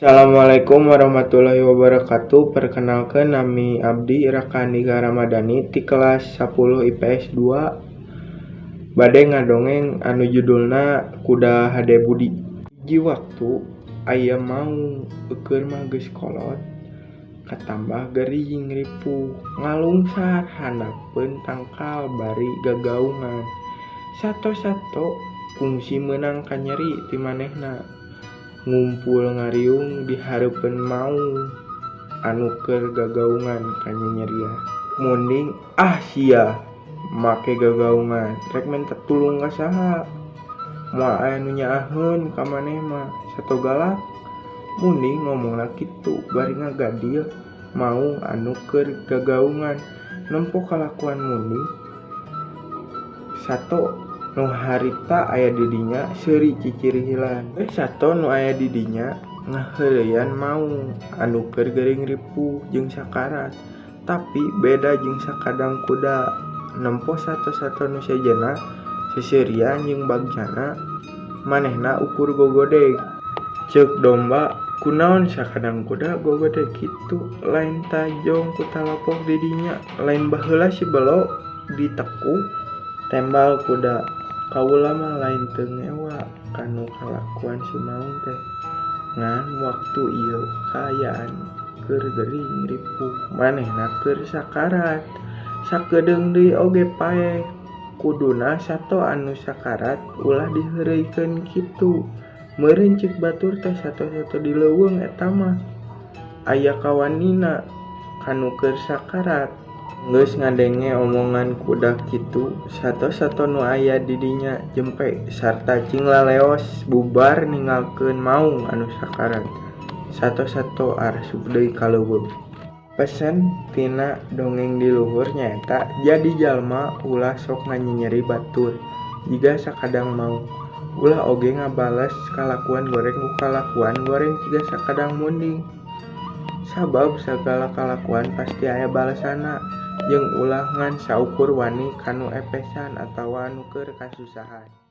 Assalamualaikum warahmatullahi wabarakatuh. Perkenalkan, nami abdi Raka Andika Ramadhani ti kelas 10 IPS 2, bade ngadongeng anu judulna Kuda Hade Budi. Hiji waktu aya maung, eukeur mah geus kolot katambah gering ripuh, ngalungsar handapeun tangkal bari gagaungan. Sato-sato kungsi meunang kanyeri ti manehna, ngumpul ngariung di hareupeun maung anu keur gagaungan kanyanyerian. Munding, "Ah, sia make gagaungan, rek menta tulung ka saha? Moal aya nu nyaaheun ka maneh mah, sato galak." Munding ngomongna kitu bari ngagadil maung anu keur gagaungan. Nempo kalakuan Munding, sato nu harita aya di dinya seuri cicirihilan. Sato nu aya di dinya ngaheureuyan maung anu keur gering ripuh jeung sakarat, tapi beda jeung sakadang kuda. Nempo sato-sato nu sejenna seuseurian jeung bagjana, manehna ukur gogodeg. Ceuk domba, "Kunaon sakadang kuda gogodeg kitu? Lain tajong ku talapok di dinya? Lain baheula si belo ditekuk?" Tembal kuda, "Kaula mah lain teu ngewa kanu kalakuan si maung teh, ngan waktu ieu kaayaan keur gering ripuh, manehna keur sakarat, sakedeung deui oge paeh. Kuduna sato anu sakarat ulah diheureuykeun kitu. Meureun ceuk batur teh sato-sato di leuweung eta mah aya kawanina kanu keur sakarat." Geus ngadenge omongan kuda kitu, sato-sato nu aya di dinya jempe sarta cing laleos bubar ninggalkeun maung anu sakarat. Sato-sato arasup deui ka leuweung. Pesen tina dongeng di luhur nyaeta jadi jalma ulah sok nganyenyeri batur jiga sakadang maung, ulah oge ngabales kalakuan goreng ku kalakuan goreng jiga sakadang munding, sabab sagala kalakuan pasti aya balesanna, jeung ulah ngan saukur wani kanu epesan atawa anu keur kasusahan.